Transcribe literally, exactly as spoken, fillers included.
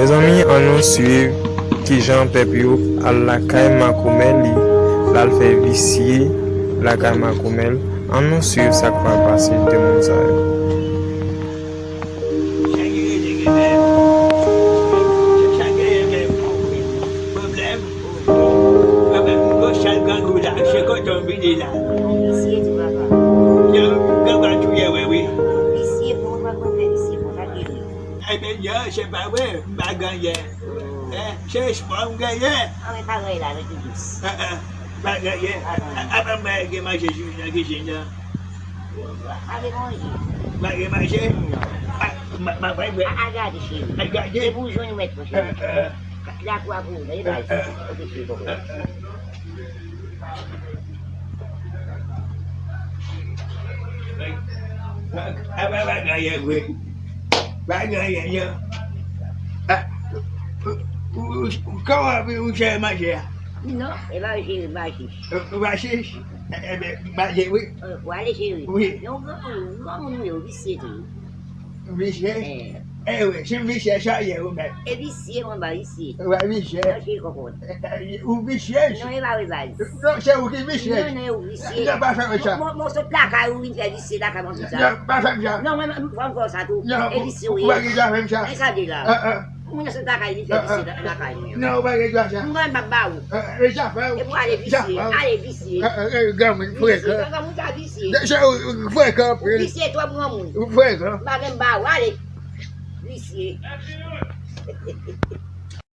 Zanmi, ann nou swiv kijan pèp yo al lakay makomè li, l al fè visye lakay makomè l. Ann nou swiv sa k pral pase de moun sa yo. Sa ki rele gen pèp? Sa ki rele gen pwoblèm? Pwoblèm gwo chal grangou la, se kote w vini la. Visye tou, papa. Yo, grangou a touye, wi, wi. Visye bon, papa, fè visye bon, sa ki rele. Ebyen, yo, se pa vre, m pa genyen. Eh, se espwa m genyen. Ah, men pa genyen la, men ki dous. Ah, ah, pa genyen. Ah, non. Ah, ah, mwen gen manje nan kizin nan. Pa gen manje. Pa gen manje? Non. Ah, ma, ma, ma, ma. A, a gade, cheri. A gade. E pou jwenn ou mèt, mon cheri. Ah, ah. Lakou a pou ou, men e bay. Ah, ah. Ok, cheri, bon. Ah, ah. A, pa, pa genyen vre. Pa genyen, non. A, ou, ou, ou, kòman ou, ou chèche manje a? Non, e pa chèche, m pa chèche. Ou pa chèche? E, ebyen, manje, wi. Ou ale chèche. Wi. Yon granmoun, yon granmoun, wi, ou visye tou. Visye? Eh. Eh wi, si m visye, sa ye ou menm? E visye, mwen ba visye. Ou pa visye? Non, se kòkòt. Eh, eh, ou visye? Non, e pa vre, baz. Non, se ou ki visye. Non, non, e ou visye. Non, pa fè m sa. Mwen, mwen, mwen sot lakay ou vin fè visye lakay mwen konsa. Non, pa fè m sa. Non, mwen, mwen, mwen fè w sa tou. Non, e visye ou ye. Ou pa gen dwa fè m sa. E sa vle la. Ah, ah. Moun nan sot lakay li fè visye lakay mwen. Non, ou pa gen dwa sa. Mwen m ap ba ou. Eh, eh, Jafè. E pou ale visye, ale visye. Eh, eh, granmoun frekan. Visye, granmoun sa visye. Se ou frekan anpil. Ou visye twòp granmoun. Ou frekan. M pa menm ba ou, ale. Visye.